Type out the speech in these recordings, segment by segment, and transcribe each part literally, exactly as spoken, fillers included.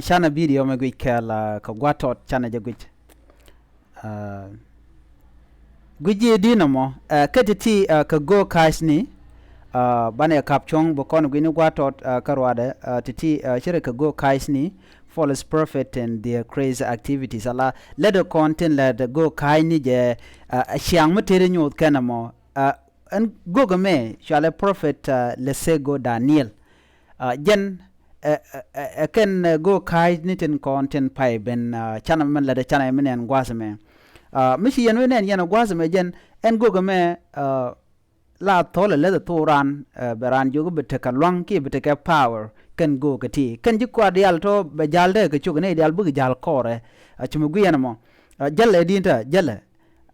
Canɛ bidio mɛ guic kɛɛl, ah, kɛ gua̱t tɔt canɛ jɛ guic. Ah, guic ji̱ di̱n ɛmɔ, ah, kä ti̱ti̱, ah, kɛ go̱o̱k ka̱a̱cni, ah, banɛ ka̱p cuɔ̱ŋ bi kɔn gui̱ni gua̱t tɔt, ah, kä ruaadɛ, ah, ti̱ti̱, ah, ce̱tkɛ go̱o̱k ka̱a̱cni, false prophet and their crazy activities. Ala lätdɛ kɔn tin lät go̱o̱k ka̱a̱cni jɛ, ah, ciaŋ mi tëëdɛ nyoth kɛn ɛmɔ, ah, ɛn go̱o̱k ɛmɛ cualɛ prophet, ah, Lesego Daniel. Ah, jɛn ɛ, ɛ, ɛ, ɛ kɛn, ɛ, go̱o̱k ka̱a̱cni tin kɔn tin pay ben, ah, canɛ mɛn lätdɛ canɛ mi nɛn gua̱a̱th ɛmɛ. Ah, mi ci yɛn wee nɛn yɛn gua̱a̱th ɛmɛ jɛn ɛn go̱o̱k ɛmɛ, ah, la thɔl ɛ läth ɛ thok raan, ah, bɛ raan jiök bi tekɛ lua̱ŋ kiɛ bi tekɛ power kɛn go̱o̱k ɛ ti. Kɛn ji̱ kɔaar diaal tɔ bɛ ja̱l tekɛ cok ɛ nɛy diaal bikɛ ja̱l kɔɔrɛ. Ah, ci mi gui̱c ɛn ɛmɔ. Ah, jälɛ di̱n tɛ, jälɛ.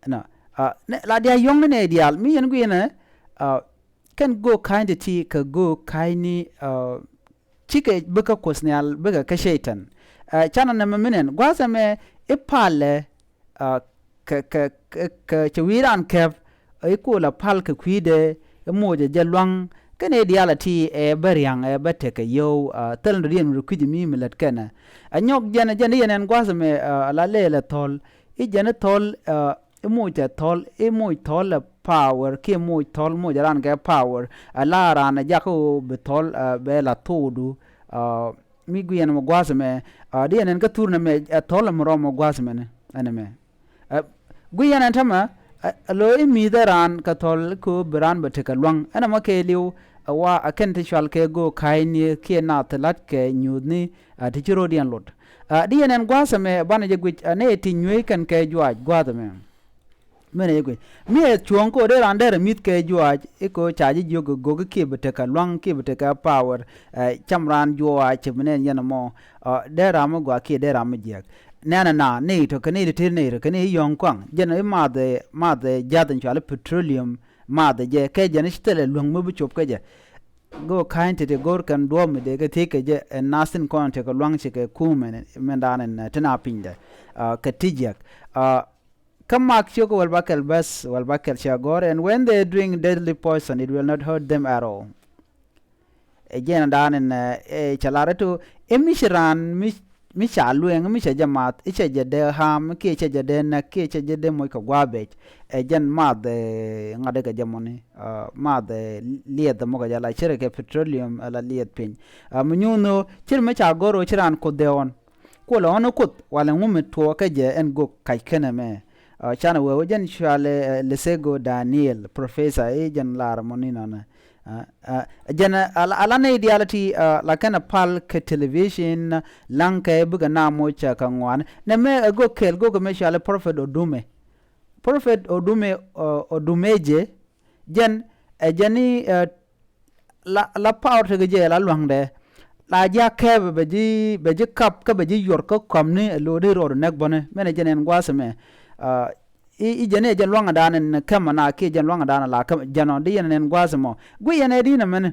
Nɔ. Ah, nɛ, la diaal yɔ̱ŋ ni nɛy diaal. Mi yɛn gui̱c ɛn ɛ, ah, kɛn go̱o̱k ka̱a̱cni ti kɛ go̱o̱k ka̱a̱cni, ah, cikɛ bikɛ Kuoth Nhial bikɛ kä Cɛytan. Ah, canɛ nɛmɛ mi nɛn gua̱a̱th ɛmɛ i̱ palɛ, ah, kɛ, kɛ, kɛ, kɛ cɛ wi̱i̱ raan kɛp, i̱ kol a pal kɛ kui̱dɛ, i̱ moc ɛ jɛ lua̱ŋ, kɛn i̱ diaal a ti ɛ bä ria̱ŋ, ɛ bä tekɛ yio̱w, ah, thil in dɔ̱diɛn mi rɔ kui̱c mi mi lät kɛnɛ. A nyɔk jɛn, jɛn i̱ yɛn ɛn gua̱a̱th ɛmɛ, ah, la lɛɛl ɛ thɔl, i̱ jɛn i̱ thɔl, ah, i̱ moc ɛ thɔl, i̱ moc thɔl ɛ power, kiɛ moc thɔl, moc ɛ raan kɛ power, ɛ la raan ɛ jakä ɣöö bi thɔl, ah, bɛ la thokdu, ah, mi guiɛn mɛ gua̱a̱th ɛmɛ, ah, di ɛn ɛn kä thur nɛmɛ, ɛ thɔl ɛmɛ rɔm mɛ gua̱a̱th ɛmɛni, ɛn ɛmɛ. Ɛ, guic yɛn ɛn tämɛ, ɛ, ɛ lo̱ i̱ mi̱i̱th ɛ raan kɛ thɔl i̱ kööp bi raan bɛ tekɛ lua̱ŋ. Ɛn ɛmɔ kɛɛliw, ɛ wa, ɛ kɛn ti cual kɛ go̱o̱k ka̱a̱cni kiɛ naath ti la̱t kɛ nyuuthni, ɛ, ti ci ro̱o̱diɛn lot. Ɛ, di yɛn ɛn gua̱a̱th ɛmɛ banɛ jɛ guic, ɛ, nɛy ti nyueec kɛn kɛ juaac gua̱a̱th ɛmɛ. Mënɛ jɛ guic. Mi ɛ cuɔ̱ɔ̱ŋ kɛ ɣöö dee raan derɛ mi̱th kɛ juaac, i̱ kɛ ɣöö ca ji̱ jiök go̱o̱k kiɛ bi tekɛ lua̱ŋ kiɛ bi tekɛ power, ɛ, cam raan juaac cɛ mi nɛn yɛn ɛmɔ, ɛ, dee ram mi gɔaa kiɛ dee ram mi jiääk. Nɛnɛ na, nɛy tɔ kɛ nɛy ti tëë nɛy tɔ kɛ nɛy yɔ̱ɔ̱ŋ kɔaŋ. Jɛn i̱ math ɛ, math ɛ ja̱th in cuali petroleum, math ɛ jɛ, kɛ jɛn i̱ ci thilɛ luäŋ mi bi cop kä jɛ. Go̱o̱k ka̱ny ti ti go̱o̱r kɛn duɔ̱ɔ̱p mi dee kɛ thiec kɛ jɛ, ɛ nath tin kɔn tekɛ lua̱ŋ cikɛ kuum ɛn, mɛn daan ɛn, ɛ, tin a pinydɛ. Ɛ, kɛ ti jiäk. Ɛ, kä Mak ciök wäl ba kɛl bäth, wäl ba kɛl cɛ gɔ̱r, and when they drink deadly poison, it will not hurt them at all. Ɛ jɛn daan ɛn, ɛ, cɛ lar ɛ to, ɛ mi ci raan mi, mi ca lueŋ, mi cɛ jɛ math, i̱ cɛ jɛ dee ha̱a̱m, kiɛ cɛ jɛ dee näk, kiɛ cɛ jɛ dee moc kɛ gua̱a̱ bec. Ɛ jɛn math, ɛ, ŋa̱t kɛ jɛ mɔni, ɛ, math, ɛ, liɛth ɛmɔ kɛ jɛ la ce̱tkɛ petroleum, ɛ, la liɛth piny. Ɛ, mi nyuuth ni ɣöö ce̱t mi ca go̱r ɣöö ci raan Kuoth dee ɣɔn. Kuɔlɛ ɣɔn ɛ Kuoth, walɛ ŋu mi tuɔɔk kä jɛ ɛn go̱o̱k kac kenɛ mɛ. Ɛ, canɛ wee wä jɛn cualɛ, ɛ, Lesego Daniel, professor, i̱ jɛn lar mɔni nɔnɛ. Ɛ, ɛ, jɛn, ɛ, ala, ala nɛy diaal ti, ɛ, la kɛn ɛ pal kɛ television, laŋkɛ bikɛ na moc, ɛ, kɛ ŋuan. Nɛ mɛ, ɛ, go̱o̱k kɛl, go̱o̱k mɛ cualɛ Prophet Odume. Prophet Odume, ɛ, Odumeje, jɛn, ɛ, jɛn i̱, ɛ, la, la power tekɛ jɛ la lua̱ŋdɛ. La ji̱ a kɛɛpɛ bɛ ji̱, bɛ ji̱ kap kä bɛ ji̱ yuɔr kä kɔmni ɛ lo̱o̱di rɔɔd näk bäni. Mɛnɛ jɛn ɛn gua̱a̱th ɛmɛ. Ɛ, i̱, i̱ jɛn i̱ jɛn lua̱ŋdan ɛn kɛmɛ na kiɛ jɛn lua̱ŋdan la kɛmɛ jɛn ɔ di yɛn ɛn gua̱a̱th ɛmɔ. Guic yɛn ɛ di̱n ɛmɛni.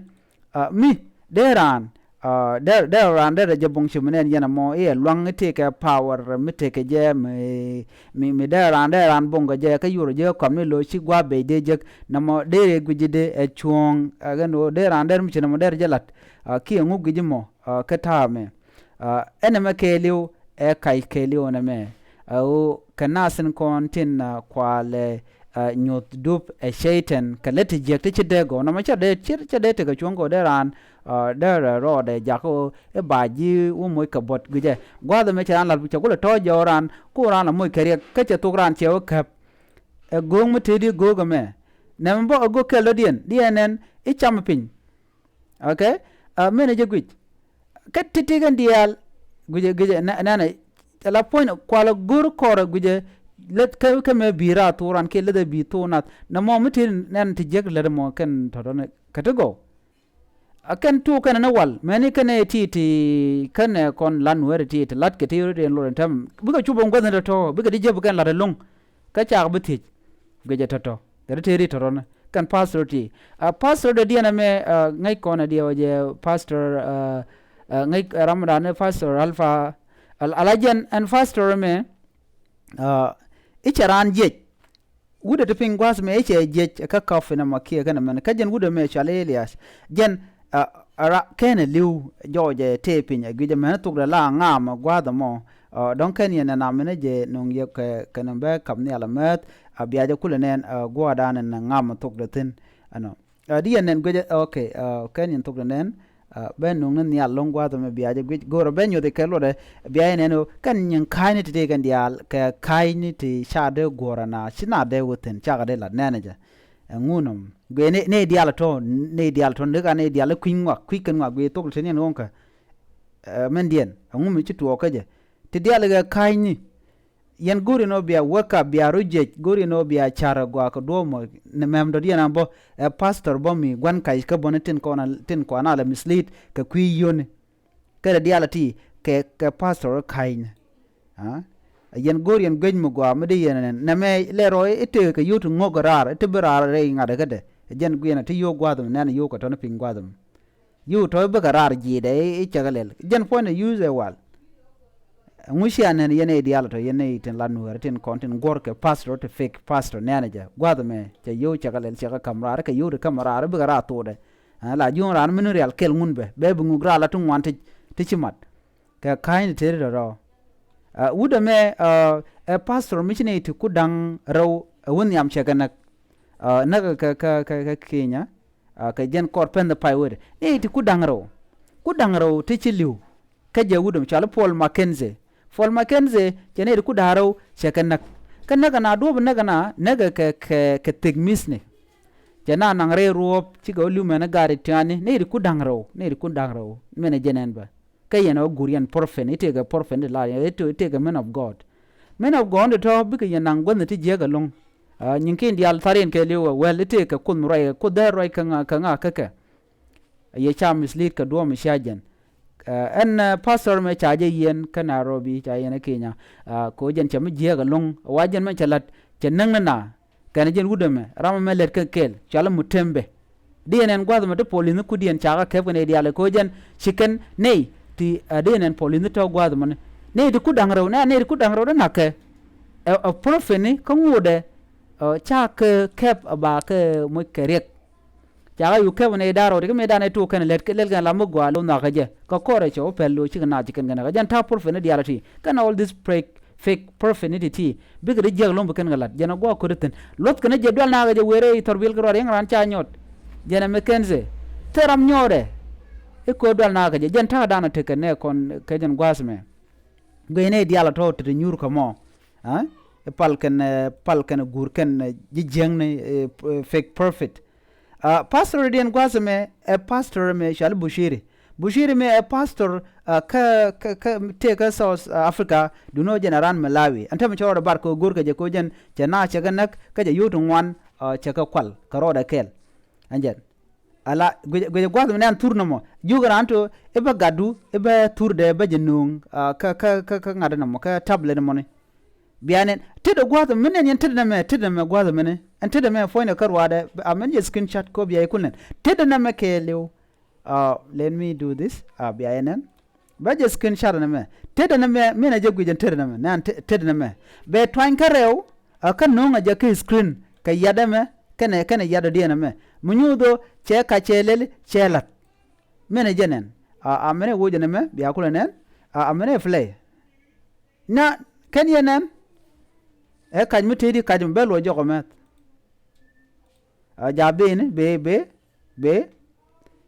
Ɛ, mi, dee raan, ɛ, dee, dee raan derɛ jɛ boŋ ci mi nɛn yɛn ɛmɔ, i̱ ɛ lua̱ŋ i̱ tëëkɛ power, mi tëëkɛ jɛ, mi, mi, mi dee raan, dee raan boŋ kɛ jɛ, kä yur jɛ kɔm ni lo̱c ci gua̱a̱p bec dee jek, nɔmɔ dee rɛ gui̱ci dee ɛ cuɔ̱ɔ̱ŋ, ɛ, kɛn ɣöö dee raan derɛ mi ci nɔmɔ derɛ jɛ la̱t, ɛ, kiɛ ŋuk gui̱ci mɔ, ɛ, kä ta̱a̱ mɛ. Ɛ, ɛn ɛmɛ kɛɛliw, ɛ kac kɛɛliw ɛn ɛmɛ. Ɛ ɣöö kɛ nath in kɔn tin, ɛ, kualɛ, ɛ, nyuth dup ɛ cɛy-tan kɛ lät ti jiäk ti ci dee gɔw. Nɔmɔ cɛ dee, cɛ, cɛ dee tekɛ cuɔ̱ŋ kɛ ɣöö dee raan, ɛ, dee rɛ rɔɔdɛ jak ɣöö i̱ ba ji̱ wä moc kɛ buɔ̱t guicɛ. Gua̱a̱th ɛmɛ cɛ raan la̱t cɛ kulɛ tɔ̱ jɔw raan, ku raan la moc kɛ riɛk, kä cɛ thok raan cɛ wä käp. Ɛ go̱o̱k mi tëëdi go̱o̱k ɛmɛ. Nɛmɛ bä ɛ go̱o̱k kɛl dɔ̱diɛn, diɛn ɛn, i̱ cam piny. Okay? Ɛ, mɛnɛ jɛ guic. Kä ti̱ti̱ kɛn diaal, guicɛ, guicɛ, nɛ-, nɛnɛ, ala puɔ̱ny kualɛ go̱r kɔrɛ guicɛ, lät kä, kä mɛ bi̱i̱ raar thok ran kiɛ lät ɛ bi̱i̱ thok nath. Nɛ mɔ mi ti nɛn ti jiäk lät mɔ kɛn tɔ̱tɔ̱ ni kä ti gɔw. A kɛn thok kɛn ni wal, mɛni kɛn ɛ ti ti kɛn ɛ kɔn lan wɛr ti ti lat kɛ ti rot in lor in tɛm. Bikɛ cup in gua̱th ni tɔ̱tɔ̱, bikɛ ti jiäk bi kɛn lat ɛlɔ̱ŋ. Kä cak bi thiec. Guicɛ tɔ̱tɔ̱. Kɛ ti tëëri tɔ̱tɔ̱ ni. Kɛn pastor ti. A pastor dee diɛn ɛmɛ, ɛ, ŋäc kɔn ɛ diɛ wä jɛ pastor, ɛ, ɛ, ŋäc ram dan ni pastor Alpha. Al-, ala jɛn ɛn pastor ɛmɛ, ɛ, i̱ cɛ raan jiɛc. Wut ɛ ti piny gua̱a̱th mɛ i̱ cɛ jiɛc ɛ kä kɔp in ɛmɔ kiɛ kɛn ɛmɛn. Kä jɛn wut ɛmɛ cɔal Elias. Jɛn, ɛ, Ara kɛn ɛ li̱w jɔɔcɛ tëë piny ɛ guic ɛmɛn thokdɛ la ŋaam ɛ gua̱a̱th ɛmɔ. Dɔ̱ŋ kɛn yɛn ɛ nam minɛ jɛ no̱ŋ yɛ kɛ kɛn bɛ kap nhial ɛmɛth. A bia jɛ kulɛ nɛn ɛ gua̱a̱dan ɛn ŋaam ɛ thokdɛ thi̱n ɛnɔ. Di yɛn nɛn guic ɛ ok. Kɛn yɛn thokdɛ nɛn bɛ no̱ŋ ni nhial lo̱ŋ gua̱a̱th ɛmɛ bia jɛ guic go̱o̱rɛ bɛ nyoth ikɛ luɔtdɛ. Bia yɛn nɛn ɣöö kɛn nyin ka̱a̱cni ti tëë kɛn diaal kɛ ka̱a̱cni ti ca dee guɔ̱rä na ci na dee wä thi̱n cakɛ dee lat nɛnɛ jɛ. Ɛŋu nɔm guic ni diaal tɔ ni diaal tɔ ni ka ni diaal kui̱ ŋuak kui̱ kɛn ŋuak guic thok ti ni ɛn ɣɔŋkɛ. Mɛn diɛn ɛŋu mi ci tuɔɔk kä jɛ ti diaal kɛ ka̱a̱cni. Yɛn go̱ri nɔ bia wäka bia rɔ jiɛc go̱ri nɔ bia car gua kɛ duɔ̱ɔ̱p mɔ ni mɛm dɔ̱diɛn an bä ɛ pastor bä mi gua̱n kac kä bä ni tin kɔn tin kɔn a lɛ mislead kɛ kui̱ yoni. Kɛ dee diaal ti kɛ kɛ pastor ka̱a̱cni. Yɛn go̱r yɛn guec mi gɔaa mi di yɛn nɛn nɛmɛ lɛ rɔ itek kɛ yio̱w ti ŋo̱k raar iti bi raar rɛy ŋa̱t kädɛ. Jɛn guiɛn ti yio̱w gua̱a̱th mi nɛn yio̱w kɛ tɔ̱ni piny gua̱a̱th mi. Yio̱w tɔ̱ bikɛ raar ji̱i̱dɛ icɛ kɛ lɛl jɛn puɔ̱nydɛ use ɛ wal. Ŋu cia nɛn yɛn ɛ diaal tɔ̱ yɛn ɛ tin la nuäär tin kɔn tin guɔ̱r kɛ pastor ti fake pastor nɛn jɛ gua̱a̱th mɛ cɛ yio̱w cɛ kɛ lɛl cɛ kɛ ka̱m raar kɛ yio̱w ti ka̱m raar bikɛ raar thokdɛ. La ji̱ ɣän raan min rial kɛl ŋun bɛ bɛ bi ŋuk raar la ti ŋuan ti ci mat. Kɛ ka̱ny ti tëëri rɔ̱rɔ̱. Wut ɛmɛ ɛ pastor mi ci nɛy ti ku da̱ŋ rɛw ɛ wä nhiam cɛ kɛ näk. Näk kɛ kɛ kɛ kɛ Kenya. Kɛ jɛn kɔr pɛn the pay wet nɛy ti ku da̱ŋ rɛw. Ku da̱ŋ rɛw ti ci li̱w. Kä jɛ wut ɛmɛ cɔal i̱ Paul Mackenzie. Paul Mackenzie cɛ nɛy ti ku da̱ŋ rɛw cɛ kɛ näk. Kä näk ɛna duɔ̱p näk ɛna näk kɛ kɛ kɛ thik mi̱thni. Cɛ na naŋ rɛy ruɔ̱ɔ̱p cikɛ wä li̱w mɛn i̱ gaat i̱ tia̱a̱ni nɛy ti ku da̱ŋ rɛw nɛy ti ku da̱ŋ rɛw. Mɛn ɛ jɛn ɛn bä. Kä yɛn ɛ wä gur yɛn pɔrfɛn i̱ tëëkɛ pɔrfɛn ti la i̱ tëëkɛ man of God. Man of God ti tɔ̱ bikɛ yɛn naŋ guäthni ti jiäk ɛlɔ̱ŋ. Nyiŋkiɛn diaal thar yɛn kɛɛliw ɛ wɛl i̱ tëëkɛ kuoth mi ruac kɛ kuoth dee ruac kä ŋa kä ŋa kä kɛ. Yɛ ca mislead kɛ duɔ̱ɔ̱m mi cia jɛn. Ɛn pastor mɛ ca jɛ yɛn kä Nairobi ca yɛn ɛ Kenya. Kɛ ɣöö jɛn cɛ mi jiäk ɛlɔ̱ŋ wa jɛn mɛ cɛ la̱t cɛ näk ni na. Kɛn jɛn wut ɛmɛ ram ɛmɛ lɛt kä kɛɛl cɔal i̱ Mutembe. Di ɛn ɛn gua̱th ɛmɛ ti police ni kudiɛn cakɛ kɛp kɛn ɛ diaal ɛ kɛ ɣöö jɛn ci kɛn nɛy ti di ɛn ɛn police ni tɔ̱ gua̱th ɛmɔni. Nɛy ti ku da̱ŋ rɛw nɛ nɛy ti ku da̱ŋ rɛw di na̱kɛ. Ɛ prophet ni kä ŋotdɛ ca kɛ kɛp ɛ ba kɛ moc kɛ riɛk. Cakɛ yuk kɛp nɛy da̱ŋ rɛw ti kä mëë da̱ŋ nɛy tuɔɔk kɛn lɛt lɛl kɛn la mi gɔaa lo̱ nhɔakä jɛ kɛ kɔrɛ cɛ wä pɛl lo̱ cikɛ naath ci kɛn kɛn kɛ jɛn ta̱a̱ prophet ni diaal ɛ ti kɛn all this fake prophet ni ti ti bikɛ di jiäk lo̱ŋ bi kɛn kɛ la̱t jɛn a gua̱a̱k köt ithin luɔth kɛn jɛ dual nakä jɛ wëë rɛy thɔr bil kɛ ruaar yɛn raan ca nyɔt. Jɛn ɛ mi kɛn thɛ thɛ ram nyɔɔrɛ. I̱ kööt dual nakä jɛ jɛn ta̱a̱ da̱a̱n a tekɛ nɛ kɔn kɛ jɛn gua̱a̱th mɛ. Guic nɛ diaal a tɔ̱ te te nyuur kä mɔ. I̱ pal kɛn pal kɛn guur kɛn ji̱ jiäkni fake prophet. Pastor diɛn gua̱a̱th ɛmɛ ɛ pastor ɛmɛ cɔal i̱ Bushiri. Bushiri ɛmɛ ɛ pastor kä kä kä tëë kä South Africa duundɛ ɣöö jɛn ɛ raan Malawi. Ɛn täämɛ cɛ rɔɔdɛ bar kɛ ɣöö go̱o̱rkɛ jɛ kɛ ɣöö jɛn cɛ naath cɛ kɛ näk kä cɛ yio̱w ti ŋuan cɛ kɛ kual kɛ rɔɔdɛ kɛɛl. Ɛn jɛn ala guic gua̱a̱th ɛmɛ nɛn thur nɔmɔ jiök raan tɔ i̱ bä gatdu i̱ bä thurdɛ bä jɛ nööŋ kä kä kä kä ŋa̱t nɔmɔ kä tablet nɔmɔni. Bia nɛn tetdɛ gua̱a̱th ɛmɛ nɛn yɛn tetdɛ nɛmɛ tetdɛ nɛmɛ gua̱a̱th ɛmɛni ɛn tetdɛ nɛmɛ puɔ̱nydɛ kä ruaadɛ. A mɛn jɛ screenshot kɛ ɣöö bia yɛ kul nɛn tetdɛ nɛmɛ kɛɛliw. Let me do this. Bia yɛ nɛn bä jɛ screenshot nɛmɛ tetdɛ nɛmɛ min a jɛ guic ɛn tetdɛ nɛmɛ nɛn tetdɛ nɛmɛ bɛ tuany kä rɛw. Kä no̱o̱ŋ a jɛ kä screen kɛ yat ɛmɛ kɛnɛ kɛnɛ yat dɔ̱diɛn ɛmɛ mi nyuuth ɣöö cɛ kac cɛ lɛl cɛ la̱t. Min a jɛ nɛn a mɛn ɛ woc ɛn ɛmɛ bia kulɛ nɛn a mɛn ɛ play. Na kɛn yɛ nɛn ɛ kac mi tëëdi kac mi bɛ luɔc jɔk ɛ mɛth. A ja beni bee bee bee.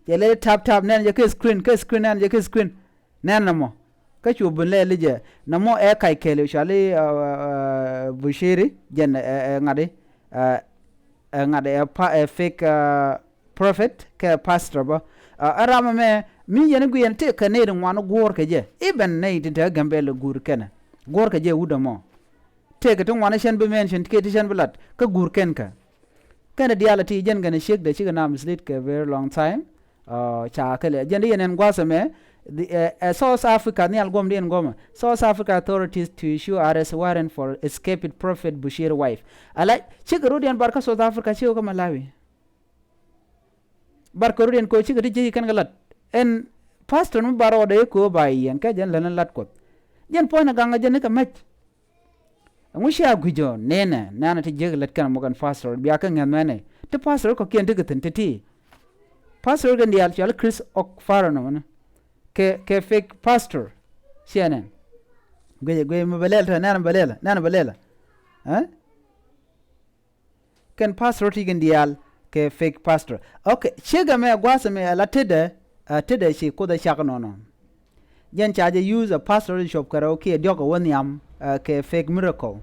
Cɛ lɛl tap tap nɛn jɛ kä screen kä screen nɛn jɛ kä screen. Nɛn nɔmɔ kä cu ben lɛl jɛ nɔmɔ ɛ kac kɛɛliw cɔal i̱ Bushiri jɛn ɛ ŋa̱t i̱ ɛ ŋa̱t ɛ fake prophet kɛ pastor bä. Ɛ ram ɛmɛ mi yɛn i̱ guiɛn tëëkɛ nɛy ti ŋuan i̱ guɔ̱ɔ̱r kɛ jɛ i̱ ben nɛy tin te kä Gambɛl i̱ guur kɛnɛ guɔ̱ɔ̱r kɛ jɛ wut ɛmɔ. Tëëkɛ ti ŋuan i̱ cɛn bi mention kɛ ti cɛn bi lat kä guur kɛn kɛ. Kɛn diaal a ti jɛn kɛn ciekdɛ cikɛ na mislead kɛ very long time. Ca kɛ lɛ jɛn di yɛn ɛn gua̱a̱th ɛmɛ. South Africa nhial guɔ̱m di yɛn guɔ̱mɛ South Africa authorities to issue arrest warrant for escaped prophet Bushiri wife. Ala cikɛ rut yɛn bar kä South Africa cikɛ kä Malawi. Bar kɛ rut yɛn kɛ cikɛ ti jiäk kɛn kɛ lat ɛn pastor mi bar rɔɔdɛ i̱ kɛ ba yɛn kɛ jɛn lɛn lat kuɔth. Jɛn puɔ̱ny ni gaŋ jɛn ni kɛ mɛc. Ɛŋu cia gui̱c ɔ nɛnɛ nɛnɛ ti jiäk lät kɛn muk ɛn pastor bia kä ŋɛ̈th mɛnɛ ti pastor kɔ̱kiɛn ti kɛ thi̱n ti ti. Pastor kɛn diaal cɔal Chris O'Farrell nɔmɔ ni kɛ, kɛ fake pastor. Ciɛ nɛn guic, guic mi bɛ lɛl tɛ nɛn bɛ lɛl, nɛn bɛ lɛl. Ɛ? Kɛn pastor ti kɛn diaal kɛ fake pastor. Ok, ciek ɛmɛ gua̱a̱th ɛmɛ ala tetdɛ, a tetdɛ ci Kuoth ɛ cak nɔnɔ. Jɛn ca jɛ use a pastor cop kɛ rɛw kiɛ diɔk ɛ wä nhiam, ɛ, kɛ fake miracle.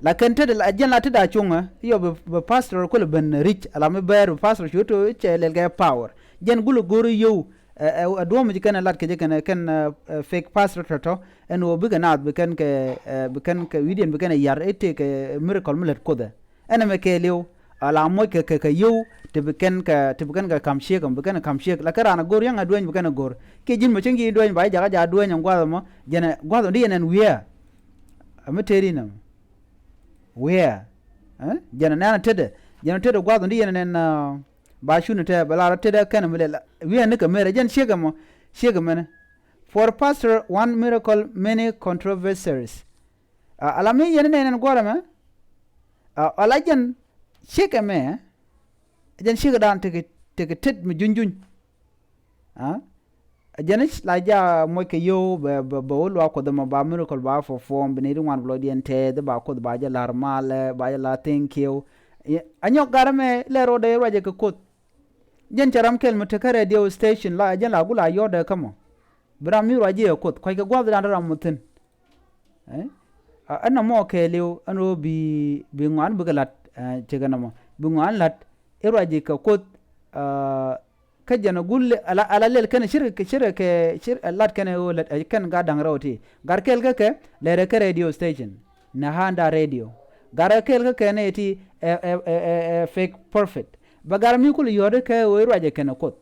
Lakin tetdɛ la, jɛn la tetdɛ a cuŋä, yɔ bi, bi pastor kulɛ ben rich, ala mi bɛɛr bi pastor cu to cɛ lɛl kɛ power. Jɛn gulɛ go̱r yio̱w, ɛ, ɛ, ɛ duɔ̱ɔ̱m ci kɛn ɛ lat kɛ jɛ kɛn, kɛn, ɛ, ɛ, fake pastor tɔ̱tɔ̱, ɛn ɣöö bikɛ naath bi kɛn kɛ, ɛ, bi kɛn kɛ wi̱diɛn bi kɛn ɛ yar, ɛ tëë kɛ miracle mi lät Kuothɛ. Ɛn ɛmɛ kɛɛliw, ala moc kɛ, kɛ, kɛ yio̱w, ti bi kɛn kɛ, ti bi kɛn kɛ ka̱m ciek, bi kɛn kɛ ka̱m ciek. Lakin raan a go̱r yäŋ a dueeny bi kɛn a go̱r. Kiɛ ji̱n mɔ cieŋ ji̱ dueeny ba jɛ jakä ja dueeny ɛn gua̱th ɛmɔ, jɛn ɛ gua̱th ɛmɔ di yɛn ɛn wiɛɛ. Ɛ mi tëëri nɛmɔ. Wiɛɛ. Ɛ? Jɛn ɛ nɛn a tetdɛ. Jɛn ɛ tetdɛ gua̱th ɛmɔ di yɛn ɛn ɛn, ɛ, ba cuni tɛ, bɛ lar tetdɛ kɛn mi lɛ la. Wiɛɛ ni kɛ merɛ, jɛn ciek ɛmɔ, ciek ɛmɛnɛ. For pastor, one miracle, many controversies. A, ala mi yɛn nɛn ɛn guɔ̱rɛ mɛ. A, ala jɛn ciek ɛmɛ, jɛn ciek dan tekɛ, tekɛ tet mi juny juny. A, jɛn i̱ la ja moc kɛ yio̱w bɛ, bɛ, bɛ wä luaak Kuoth ɛmɔ ba miracle ba perform, bi ni ri ŋuan bi lɔcdiɛn tɛth, ba Kuoth ba jɛ la̱r malɛ, ba jɛ la̱r thi̱n kiɛw. A nyɔk gat ɛmɛ lɛ ro̱dɛ ruacɛ kɛ Kuoth. Jɛn cɛ ram kɛl mi tekä radio station la, jɛn la gula yɔ̱ɔ̱dɛ kä mɔ. Bi ram mi ruac jiɛ Kuoth, kuackɛ gua̱thdan ram mɔ thi̱n. Ɛ? A, ɛn nɔmɔ kɛɛliw, ɛn ɣöö bi, bi ŋɔaani bikɛ la̱t, ɛ, cikɛ nɔmɔ. Bi ŋɔaani la̱t, i̱ ruac ji̱ kɛ Kuoth, ɛ, kä jɛn ɛ gul, ala, ala lɛl kɛn cirkɛ, cirkɛ kɛ, cir, ɛ, lat kɛn ɛ ɣöö lät, ɛ, kɛn gat da̱ŋ rɛw ti. Gat kɛl kä kɛ, lɛrɛ kä radio station. Nɛ handa radio. Gat kɛl kä kɛ nɛ ti, ɛ, ɛ, ɛ, ɛ, ɛ, fake prophet. Bɛ gat mi kul yɔ̱ɔ̱t kɛ ɣöö i̱ ruac ɛ kɛn ɛ Kuoth.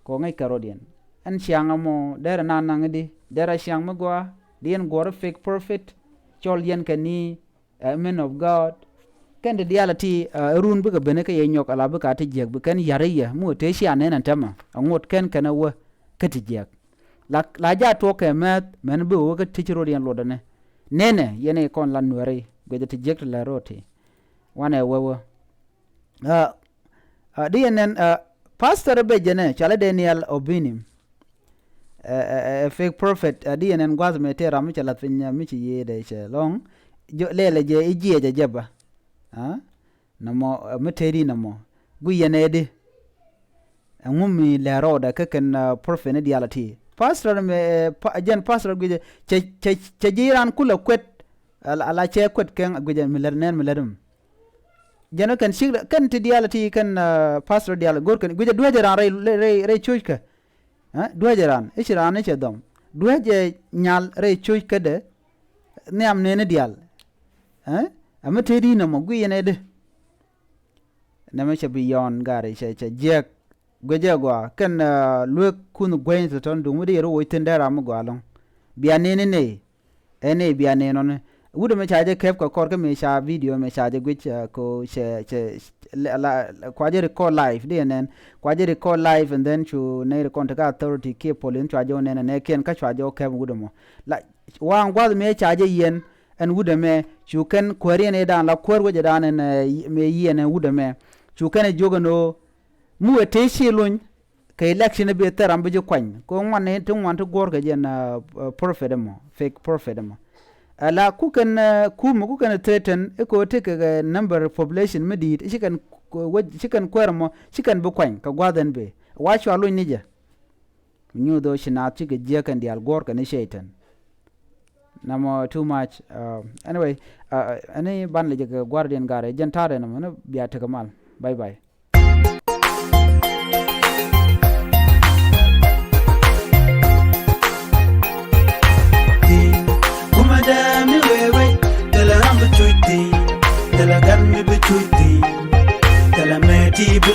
Kɛ ɣöö ŋäc kɛ rɔ̱diɛn. Ɛn ciaŋ ɛmɔ, derɛ nanaŋ di, derɛ ciaŋ mi gɔaa, di ɛn guɔ̱r fake prophet, cɔl yɛn kɛ ni, ɛ, man of God. Kɛn ti diaal ti, ɛ, run bikɛ ben kä yɛ nyɔk ala bika ti jiɛk bi kɛn yar i̱ yɛ, mi wä te cia nɛn ɛn tɛmɛ, ɛ ŋot kɛn kɛn ɛ wä kä ti jiɛk. La, la ja tuɔk kɛ mɛth, mɛn bi wä kä ti ci rɔ̱diɛn luɔtdɛ nɛ. Nɛnɛ, yɛn ɛ kɔn la nuɛri, guic ɛ ti jiɛk ti lɛ rɔ̱ ti. Wanɛ wä wä. Ɛ, ɛ, di yɛn nɛn, ɛ, pastor bɛ jɛnɛ, cɔalɛ Daniel Obini. Ɛ, ɛ, ɛ, fake prophet, ɛ, di yɛn nɛn gua̱th mɛ tëë ram mi cɛ lath piny, ɛ, mi ci yiëëdɛ cɛ lɔ̱ŋ. Jɔ, lɛlɛ jɛ i̱ jiɛcɛ jɛ ba. Ɛ? Nɔmɔ, ɛ, mi tëëdi nɔmɔ. Gui yɛn ɛ di. Ɛŋu mi lɛ rɔɔdɛ kä kɛn, ɛ, prophet ni diaal ɛ ti. Pastor mɛ, ɛ, pa-, jɛn pastor guicɛ, cɛ, cɛ, cɛ ji̱ ran kulɛ kuet. Ala, ala cɛ kuet kɛn guicɛ mi lät nɛn mi lät mi. Jɛn kɛn cik kɛn ti diaal ti kɛn, ɛ, pastor diaal go̱r kɛn guicɛ duäcɛ ran rɛy, rɛy, rɛy coc kɛ. Ɛ, duäcɛ ran i̱ ci ran i̱ cɛ dhɔm. Duäcɛ nyal rɛy coc kädɛ. Nhiam neni diaal. Ɛ, ɛmɛ tëëdi nɔmɔ gui yɛn ɛ di. Nɛmɛ cɛ bi yɔn gari cɛ, cɛ jiɛk. Guecɛ gɔaa kɛn, ɛ, luek kun gueny tɔtɔn duŋ mi di yɛr woc thin dee ram mi gɔaa lɔŋ. Bia neni ney. Ɛn ɛ bia neni nɔni. Wut ɛmɛ ca jɛ kɛp kɛ kɔr kä mi ca video mɛ ca jɛ guic, ɛ, ko cɛ, cɛ, la, la, kua jɛ record live di ɛnɛn. Kua jɛ record live and then cu nɛy ri kɔn ti kä authority kiɛ police cua jɛ wä nɛn ɛnɛ kiɛn kä cua jɛ wä kɛp wut ɛmɔ. La, waŋ gua̱th mi ca jɛ yɛn ɛn wut ɛmɛ cu kɛn kuääriɛn ëëdan la kuäär wecɛ dan ɛn, ɛ, mi yɛn ɛn wut ɛmɛ. Cu kɛn ɛ jiök ɛn ɣöö mi wëë tëë ci lony kɛ election bi thil ram bi ji̱ kuany. Kɛ ŋuan ni ti ŋuan ti guɔ̱ɔ̱r kɛ jɛn, ɛ, ɛ, prophet ɛmɔ, fake prophet ɛmɔ. Ala ku kɛn, ɛ, kumɛ ku kɛn threaten i̱ kɛ ɣöö tekɛ, ɛ, number population mi di̱i̱t i̱ ci kɛn, ɛ, wec, ci kɛn kuäär ɛmɔ ci kɛn bi kuany kɛ gua̱a̱th ɛn bëë. Wa cua lony ni jɛ. Nyuuth ɣöö ci naath cikɛ jiäk kɛn diaal guɔ̱ɔ̱r kɛn i̱ Cɛytan. Namɔ too much. Ɛ, anyway, ɛ, ɛn i̱ ban lɛ jɛ kɛ gua̱a̱r diɛn ga̱r ɛ jɛn ta̱a̱dɛ namɔ ni bia tekɛ mal. Bye bye. Kuma dɛ mi wee wee, tɛlɛ ram bi cuc thi̱n, tɛlɛ gat mi bi cuc thi̱n, tɛlɛ mɛ ti bi